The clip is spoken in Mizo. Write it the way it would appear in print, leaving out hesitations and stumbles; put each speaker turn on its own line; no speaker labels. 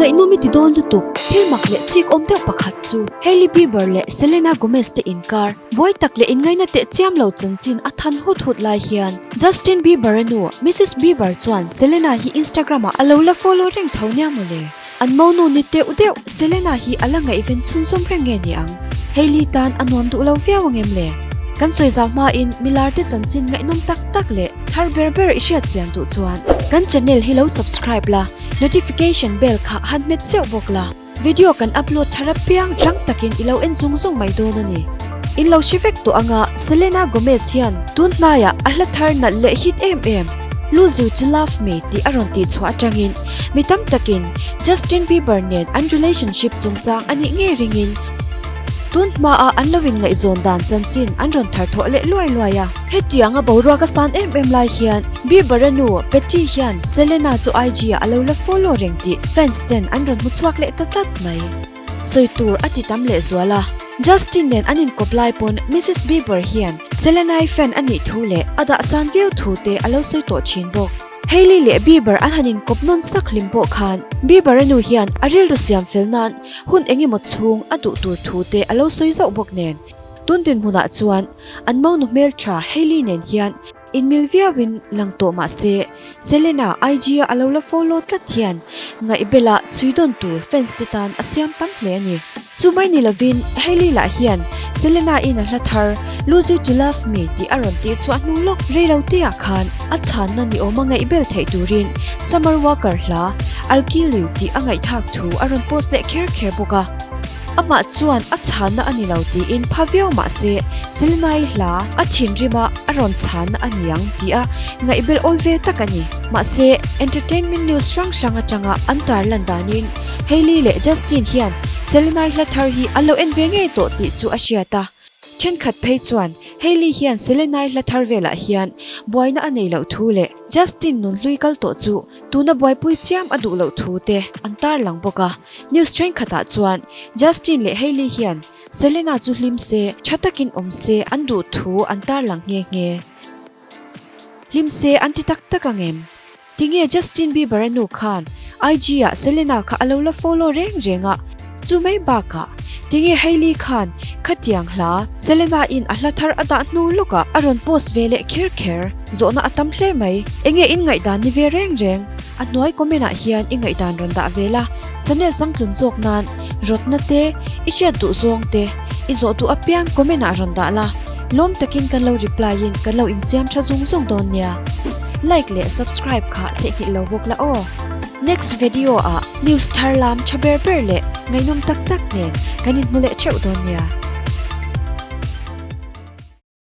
Ngaihnawm i ti dawn lutuk. Thil mak leh chik awm deuh pakhat chu Hailey Bieber leh Selena Gomez te inkar buai tak leh inngaina teh chiam lo chanchin a than hut hut lai hian Justin Bieber-a nu Mrs Bieber chuan Selena hi Instagram-ah a lo la follow reng tho nia mawle. An monu ni deuh deuh Selena hi a la ngaihven chhunzawm reng nge ni ang? Hailey tan a nuam duh lo viau ang em le? Kan sawi zau hmain milarte chanchin ngaihnawm tak tak leh thar ber ber i hriat chian duh chuan kan channel hi lo subscribe la, notification bell kha han hmet zeuh bawk la, video kan upload thar apiang rang takin i lo en zung zung mai dawn a ni. In lo hre vek tawh anga Selena Gomez hian tun hnaiah a hla thar nalh leh hit em em Lose You To Love Me tih a rawn tih chhuah atangin mi tam takin Justin Bieber nen an relationship chungchang a nih ngei ringin tun hmaa an lo inngaihzawn dan chanchin an rawn thar thawh leh luai luai a. Hetianga boruak a san em em lai hian Bieber-a nu Patty hian Selena chu IG-ah a lo la follow reng tih fans ten an rawn hmu chhuak leh ta tlat mai. Sawi tur a ti tam leh zual a. Justin nen an inkawp lai pawn Missus Bieber hian Selena-i fan a nih thu leh a dah san viau thu te a lo sawi tawh thin bawk. Hailey leh Bieber an han inkawp nawn sak hlim pawh khan Bieber-a nu hian a rilru siam fel nan hun eng emaw chhung a duh tur thu te a lo sawi zauh bawk nen. Tun dinhmunah chuan an monu hmeltha Hailey nen hian inmil viauin lang tawh mah se, Selena IG-a a lo la follow tlat hian ngaihbela chhui dawn tur fans te tan a siam tam hle a ni. Chu mai ni lovin Hailey lah hian Selena-in a hla thar Lose You To Love Me tih a rawn tih chhuah hnu lawk rei lo te ah khan a chhanna ni awma ngaihbel theih turin Summer Walker hla I'll Kill You tih a ngaihthlak thu a rawn post leh kher kher bawk a. Amah chuan a chhanna a ni lo tiin pha viau mah se, Selenai hla a thinrima a rawn chhanna a ni ang tia ngaihbel awl ve tak a ni. Mahse, entertainment news hrang hrang atanga an tarlan danin Hailey leh Justin hian Selenai hla thar hi an lo en ve ngei tawh tih chu a hriat a. Thenkhat phei chuan Hailey hian Selenai hla thar velah hian buaina a nei loh thu leh Justin nunhlui kal tawh chu Tuna buaipui chiam a duh loh thu te an tarlang bawk a, news thenkhatah chuan Justin leh Hailey hian Selena chu hlim se, tha takin awm se an duh thu an tarlang nghe nghe. Hlim se an ti tak tak ang em? Tinge Justin Bieber-a nu khan IG-ah Selena kha a lo la follow reng reng a, chu mai bakah tinge Hailey khan khatiang hla Selena-in a hla thar a dah hnu lawkah a rawn post ve leh kher kher? Zawhna a tam hle mai. Enge in ngaihdan ni ve reng reng? A hnuai comment ah hian i ngaihdan rawn dah ve la. Channel changtlun zawk nan rawtna te, i hriat duh zawng te, i zawh duh apiang comment ah rawn dah la. Lawm takin kan lo reply in kan lo insiam tha zung zung dawn nia. Like leh subscribe kha theihnghilh lo bawk la aw. Next video ah news thar lam tha ber ber leh ngaihnawm tak tak nen kan inhmu leh theuh dawn nia.